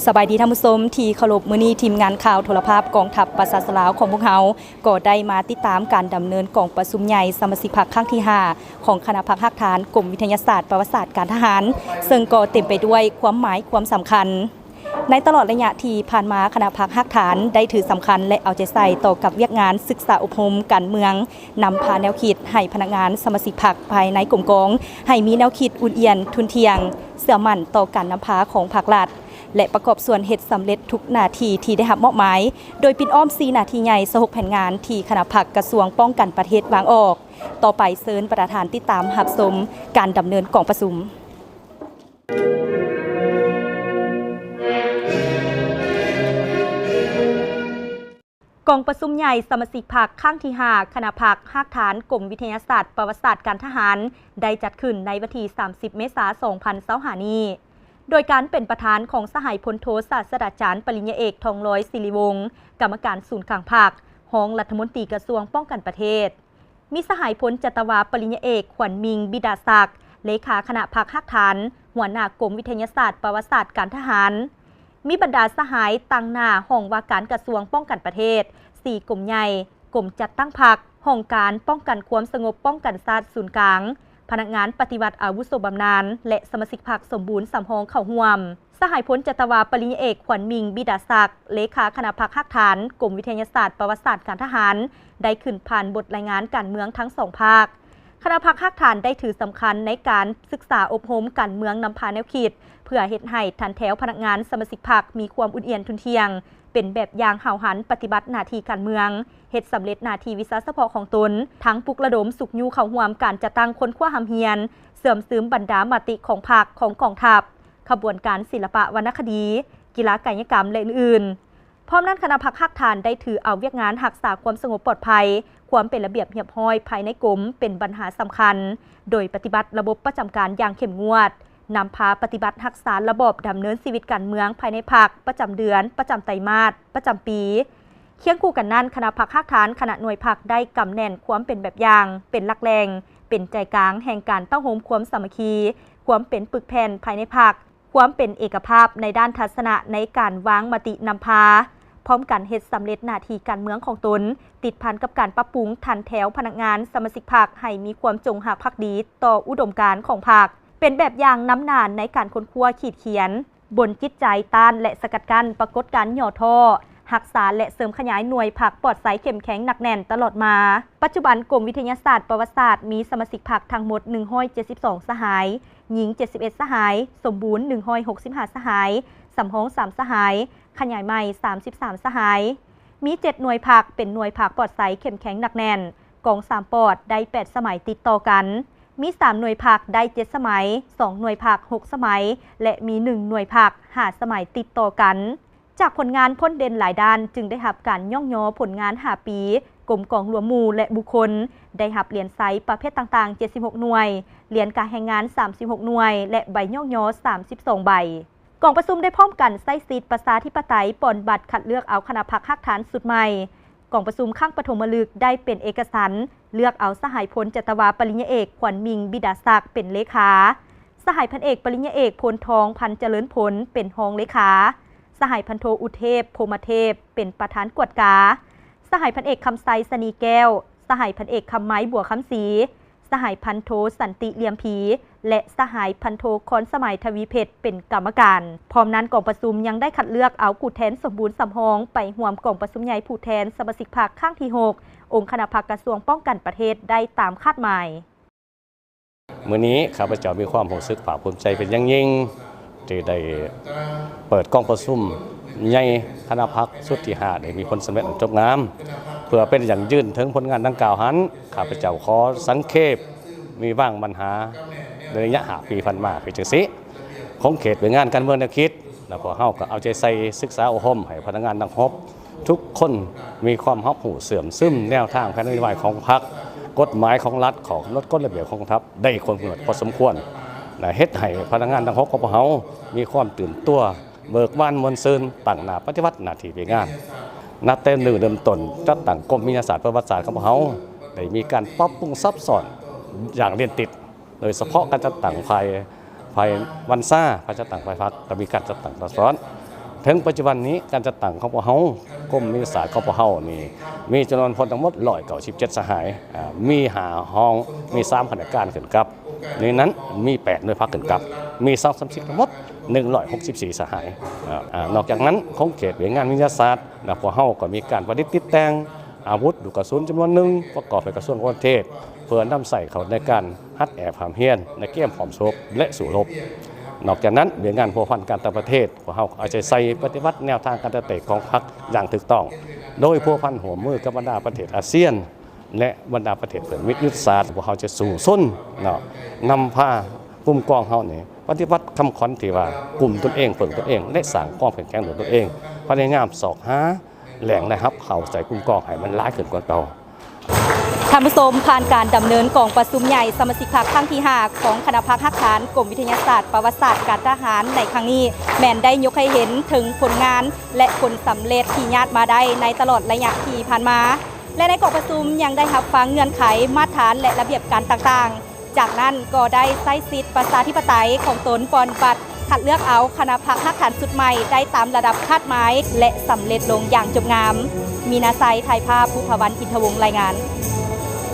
ສະບາຍດີທ່ານຜູ້ຊົມທີ່ເຄົາລົບ, ມື້ນີ້ທີມງານຂ່າວໂທລະພາບກອງທັບປະຊາຊົນລາວຂອງພວກເຮົາ ກໍໄດ້ມາຕິດຕາມການດຳເນີນກອງປະຊຸມໃຫຍ່ສະມາຊິກພັກຄັ້ງທີຫ້າ ຂອງຄະນະພັກຮາກຖານກົມວິທະຍາສາດປະຫວັດສາດການທະຫານ, ເຊິ່ງກໍເຕັມໄປດ້ວຍຄວາມໝາຍຄວາມສຳຄັນ. ໃນຕະຫຼອດໄລຍະທີ່ຜ່ານມາ, ຄະນະພັກຮາກຖານໄດ້ຖືສຳຄັນ ແລະ ເອົາໃຈໃສ່ຕໍ່ກັບວຽກງານສຶກສາອົບຮົມການເມືອງ, ນຳພາແນວຄິດໃຫ້ພະນັກງານສະມາຊິກພັກພາຍໃນກົມກອງ ໃຫ້ມີແນວຄິດອຸ່ນອຽນ, ທຸ່ນທ່ຽງ, ເຊື່ອໝັ້ນຕໍ່ການນຳພາຂອງພັກລັດ ແລະ ປະກອບສ່ວນເຮັດສຳເລັດທຸກໜ້າທີ່ທີ່ໄດ້ຮັບມອບໝາຍ, ໂດຍປິດອ້ອມສີ່ໜ້າທີ່ໃຫຍ່ ຊາວຫົກແຜນງານທີ່ຄະນະພັກກະຊວງປ້ອງກັນປະເທດວາງອອກ. ຕໍ່ໄປເຊີນບັນດາທ່ານຕິດຕາມຮັບຊົມການດຳເນີນກອງປະຊຸມ. ກອງປະຊຸມໃຫຍ່ສະມາຊິກພັກຄັ້ງທີຫ້າ ຄະນະພັກຮາກຖານກົມວິທະຍາສາດປະຫວັດສາດການທະຫານ ໄດ້ຈັດຂຶ້ນໃນວັນທີສາມສິບ ເມສາ ສອງພັນຊາວຫ້ານີ້ ໂດຍການເປັນປະທານຂອງສະຫາຍພົນໂທສາດສະດາຈານປະລິນຍາເອກ ທອງລອຍ ສິລິວົງ ກຳມະການສູນກາງພັກ, ຮອງລັດຖະມົນຕີກະຊວງປ້ອງກັນປະເທດ, ມີສະຫາຍພົນຈັດຕະວາປະລິນຍາເອກ ຂວັນມິງ ບິດາສັກ ເລຂາຄະນະພັກຮາກຖານ, ຫົວໜ້າກົມວິທະຍາສາດປະຫວັດສາດການທະຫານ, ມີບັນດາສະຫາຍຕາງໜ້າຫ້ອງວ່າການກະຊວງປ້ອງກັນປະເທດ, ສີ່ກົມໃຫຍ່, ກົມຈັດຕັ້ງພັກ, ຫ້ອງການປ້ອງກັນຄວາມສະຫງົບປ້ອງກັນຊາດສູນກາງ, ພະນັກງານປະຕິບັດອາວຸໂສບຳນານ ແລະ ສະມາຊິກພັກສົມບູນສຳຮອງເຂົ້າຮ່ວມ. ສະຫາຍພົນຈັດຕະວາປະລິນຍາເອກ ຂວັນມິງ ບິດາສັກ ເລຂາຄະນະພັກຮາກຖານ ກົມວິທະຍາສາດປະຫວັດສາດການທະຫານ ໄດ້ຂຶ້ນຜ່ານບົດລາຍງານການເມືອງທັງສອງພາກ. ຄະນະພັກຮາກຖານໄດ້ຖືສຳຄັນໃນການສຶກສາອົບຮົມການເມືອງນຳພາແນວຄິດ ເພື່ອເຮັດໃຫ້ຖັນແຖວພະນັກງານສະມາຊິກພັກມີຄວາມອຸ່ນອຽນທຸ່ນທ່ຽງ, ເປັນແບບຢ່າງຫ້າວຫັນປະຕິບັດໜ້າທີ່ການເມືອງ, ເຮັດສຳເລັດໜ້າທີ່ວິຊາສະເພາະຂອງຕົນ, ທັງປຸກລະດົມຊຸກຍູ້ເຂົ້າຮ່ວມການຈັດຕັ້ງຄົ້ນຄວ້າຮ່ຳຮຽນ, ເຊື່ອມຊຶມບັນດາມະຕິຂອງພັກ, ຂອງກອງທັບ, ຂະບວນການສິລະປະວັນນະຄະດີ, ກິລາກາຍຍະກຳ ແລະ ອື່ນໆ. ພ້ອມນັ້ນ, ຄະນະພັກຮາກຖານໄດ້ຖືເອົາວຽກງານຮັກສາຄວາມສະຫງົບປອດໄພ, ຄວາມເປັນລະບຽບຮຽບຮ້ອຍພາຍໃນກົມເປັນບັນຫາສຳຄັນ, ໂດຍປະຕິບັດລະບົບປະຈຳການຢ່າງເຂັ້ມງວດ, ນຳພາປະຕິບັດຮັກສາລະບອບດຳເນີນຊີວິດການເມືອງພາຍໃນພັກປະຈຳເດືອນ, ປະຈຳໄຕມາດ, ປະຈຳປີ. ຄຽງຄູ່ກັນນັ້ນ, ຄະນະພັກຮາກຖານ, ຄະນະໜ່ວຍພັກໄດ້ກຳແໜ້ນຄວາມເປັນແບບຢ່າງ, ເປັນຫຼັກແຫຼ່ງ, ເປັນໃຈກາງແຫ່ງການເຕົ້າໂຮມຄວາມສາມັກຄີ, ຄວາມເປັນປຶກແຜ່ນພາຍໃນພັກ, ຄວາມເປັນເອກະພາບໃນດ້ານທັດສະນະໃນການວາງມະຕິນຳພາ, ພ້ອມກັນເຮັດສຳເລັດໜ້າທີ່ການເມືອງຂອງຕົນ, ຕິດພັນກັບການປັບປຸງຖັນແຖວພະນັກງານສະມາຊິກພັກໃຫ້ມີຄວາມຈົງຮັກພັກດີຕໍ່ອຸດົມການຂອງພັກ, ເປັນແບບຢ່າງນຳໜ້າໃນການຄົ້ນຄວ້າຂີດຂຽນ, ບົນຈິດໃຈຕ້ານ ແລະ ສະກັດກັ້ນປາກົດການຫຍໍ້ທໍ້, ຮັກສາ ແລະ ເສີມຂະຫຍາຍໜ່ວຍພັກປອດໃສເຂັ້ມແຂງໜັກແໜ້ນຕະຫຼອດມາ. ປັດຈຸບັນ, ກົມວິທະຍາສາດປະຫວັດສາດມີສະມາຊິກພັກທັງໝົດໜຶ່ງຮ້ອຍເຈັດສິບສອງສະຫາຍ, ຍິງເຈັດສິບເອັດສະຫາຍ, ສົມບູນໜຶ່ງຮ້ອຍຫົກສິບຫ້າສະຫາຍ, ສຳຮອງສາມສະຫາຍ, ຂະຫຍາຍໃໝ່ສາມສິບສາມສະຫາຍ. ມີເຈັດໜ່ວຍພັກເປັນໜ່ວຍພັກປອດໃສເຂັ້ມແຂງໜັກແໜ້ນ, ກອງສາມປອດໄດ້ແປດສະໄໝຕິດຕໍ່ກັນ. ມີສາມໜ່ວຍພັກໄດ້ເຈັດສະໄໝ, ສອງໜ່ວຍພັກຫົກສະໄໝ ແລະ ມີໜຶ່ງໜ່ວຍພັກຫ້າສະໄໝຕິດຕໍ່ກັນ. ຈາກຜົນງານພົ້ນເດັ່ນຫຼາຍດ້ານ ຈຶ່ງໄດ້ຮັບການຍ້ອງຍໍຜົນງານຫ້າປີ ກົມກອງລວມໝູ່ ແລະ ບຸກຄົນ ໄດ້ຮັບຫຼຽນໄຊປະເພດຕ່າງໆເຈັດສິບຫົກໜ່ວຍ, ຫຼຽນກາແຮງງານສາມສິບຫົກໜ່ວຍ ແລະ ໃບຍ້ອງຍໍສາມສິບສອງໃບ. ກອງປະຊຸມໄດ້ພ້ອມກັນໃຊ້ສິດປະຊາທິປະໄຕປ່ອນບັດຄັດເລືອກເອົາຄະນະພັກຮາກຖານຊຸດໃໝ່. ກອງປະຊຸມຄັ້ງປະຖົມມະລຶກໄດ້ເປັນເອກະສັນເລືອກເອົາສະຫາຍພົນຈັດຕະວາປະລິນຍາເອກ ຂວັນມິງ ບິດາສັກ ເປັນເລຂາ, ສະຫາຍພັນເອກປະລິນຍາເອກ ໂພນທອງ ພັນຈະເລີນຜົນ ເປັນຮອງເລຂາ, ສະຫາຍພັນໂທ ອຸເທບ ພົມມະເທບ ເປັນປະທານກວດກາ, ສະຫາຍພັນເອກ ຄຳໄຊ ສະນີແກ້ວ, ສະຫາຍພັນເອກ ຄຳໄມ ບົວຄຳສີ, ສະຫາຍພັນໂທ ສັນຕິ ລຽມພີ ແລະ ສະຫາຍພັນໂທ ຄອນສະໄໝ ທະວີເພັດ ເປັນກຳມະການ. ພ້ອມນັ້ນ, ກອງປະຊຸມຍັງໄດ້ຄັດເລືອກເອົາຜູ້ແທນສົມບູນສຳຮອງໄປຮ່ວມກອງປະຊຸມໃຫຍ່ຜູ້ແທນສະມາຊິກພັກຄັ້ງທີຫົກ ອົງຄະນະພັກກະຊວງປ້ອງກັນປະເທດໄດ້ຕາມຄາດໝາຍ. ມື້ນີ້ຂ້າພະເຈົ້າມີຄວາມຮູ້ສຶກພາກພູມໃຈເປັນຢ່າງຍິ່ງ ທີ່ໄດ້ເປີດກອງປະຊຸມໃຫຍ່ຄະນະພັກຊຸດທີຫ້າ ໄດ້ມີຜົນສຳເລັດອັນຈົບງາມ ເພື່ອເປັນຢ່າງຢືນເຖິງຜົນງານດັ່ງກ່າວຫັ້ນ ຂ້າພະເຈົ້າຂໍສັງເຂບມີວາງບັນຫາໃນໄລຍະຫ້າປີຜ່ານມາຄືຈັ່ງຊີ້ ຂົງເຂດວຽກງານການເມືອງແນວຄິດ ແລ້ວພວກເຮົາກໍເອົາໃຈໃສ່ສຶກສາອົບຮົມໃຫ້ພະນັກງານນັກຮົບ ທຸກຄົນມີຄວາມຮັບຮູ້ເຊື່ອມຊຶມແນວທາງແຜນນະໂຍບາຍຂອງພັກ, ກົດໝາຍຂອງລັດ, ຂໍ້ກຳນົດກົດລະບຽບຂອງກອງທັບ ໄດ້ຄວາມກຳນົດພໍສົມຄວນ ແລະ ເຮັດໃຫ້ພະນັກງານທັງຫົກຂອງພວກເຮົາມີຄວາມຕື່ນຕົວ, ເບີກບານ, ມ່ວນຊື່ນ, ຕັ້ງໜ້າປະຕິບັດໜ້າທີ່ວຽກງານ. ນັບແຕ່ມື້ເລີ່ມຕົ້ນຈັດຕັ້ງກົມວິທະຍາສາດປະຫວັດສາດຂອງພວກເຮົາ ໄດ້ມີການປັບປຸງຊັບຊ້ອນຢ່າງລຽນຕິດ. ໂດຍສະເພາະການຈັດຕັ້ງຝ່າຍ, ຝ່າຍບັນຊາ, ຝ່າຍຈັດຕັ້ງຝ່າຍພັກ ກໍມີການຈັດຕັ້ງຊັບຊ້ອນ. ເຖິງປັດຈຸບັນນີ້ ການຈັດຕັ້ງຂອງພວກເຮົາ ກົມວິທະຍາສາດຂອງພວກເຮົານີ້ ມີຈຳນວນຄົນທັງໝົດຮ້ອຍເກົ້າສິບເຈັດສະຫາຍ, ອາ ມີຫ້າຫ້ອງ, ມີສາມຄະແນກການຂຶ້ນກັບ, ໃນນັ້ນມີແປດໜ່ວຍພັກຂຶ້ນກັບ, ມີສາມສະມາຊິກທັງໝົດໜຶ່ງຮ້ອຍຫົກສິບສີ່ສະຫາຍ. ອາ ນອກຈາກນັ້ນ ຂົງເຂດວຽກງານວິທະຍາສາດ ແລະ ພວກເຮົາກໍມີການປະດິດຕິດແຕ່ງອາວຸດ, ລູກກະສຸນຈຳນວນໜຶ່ງ ປະກອບໃຫ້ກະຊວງຕ່າງປະເທດ ເພື່ອນຳໃຊ້ເຂົ້າໃນການຫັດແອບຫ້າມຮຽນ, ໃນເກມພ້ອມຮົບ ແລະ ສູ້ຮົບ. ນອກຈາກນັ້ນ ວຽກງານພົວພັນການຕ່າງປະເທດ ພວກເຮົາອາໄສໃສ່ປະຕິບັດແນວທາງການເສດຖະກິດຂອງພັກຢ່າງຖືກຕ້ອງ, ໂດຍພົວພັນຮ່ວມມືກັບບັນດາປະເທດອາຊຽນ ແລະ ບັນດາປະເທດເພື່ອນມິດຍຸດສາດ. ພວກເຮົາຈະສູ້ຊົນເນາະ ນຳພາກຸ່ມກອງເຮົານີ້ປະຕິບັດຄຳຂວັນທີ່ວ່າ ກຸ້ມຕົນເອງ, ເພິ່ງຕົນເອງ ແລະ ສ້າງຄວາມເຂັ້ມແຂງດ້ວຍຕົນເອງ, ພະຍາຍາມຊອກຫາແຫຼ່ງລາຍຮັບເຂົ້າໃສ່ກຸ່ມກອງໃຫ້ມັນຫຼາຍຂຶ້ນກວ່າເກົ່າ. ທ່ານຜູ້ຊົມ, ຜ່ານການດຳເນີນກອງປະຊຸມໃຫຍ່ສະມາຊິກພັກຄັ້ງທີຫ້າ ຂອງຄະນະພັກຮາກຖານກົມວິທະຍາສາດປະຫວັດສາດການທະຫານໃນຄັ້ງນີ້ ແມ່ນໄດ້ຍົກໃຫ້ເຫັນເຖິງຜົນງານ ແລະ ຜົນສຳເລັດທີ່ຍາດມາໄດ້ໃນຕະຫຼອດໄລຍະທີ່ຜ່ານມາ ແລະ ໃນກອງປະຊຸມຍັງໄດ້ຮັບຟັງເງື່ອນໄຂ, ມາດຖານ ແລະ ລະບຽບການຕ່າງໆ. ຈາກນັ້ນກໍໄດ້ໃຊ້ສິດປະຊາທິປະໄຕຂອງຕົນປ່ອນບັດຄັດເລືອກເອົາຄະນະພັກຮາກຖານຊຸດໃໝ່ໄດ້ຕາມລະດັບຄາດໝາຍ ແລະ ສຳເລັດລົງຢ່າງຈົບງາມ. ມີນາໄຊ ຖ່າຍພາບ, ບຸບພາວັນ ອິນທະວົງ ລາຍງານ.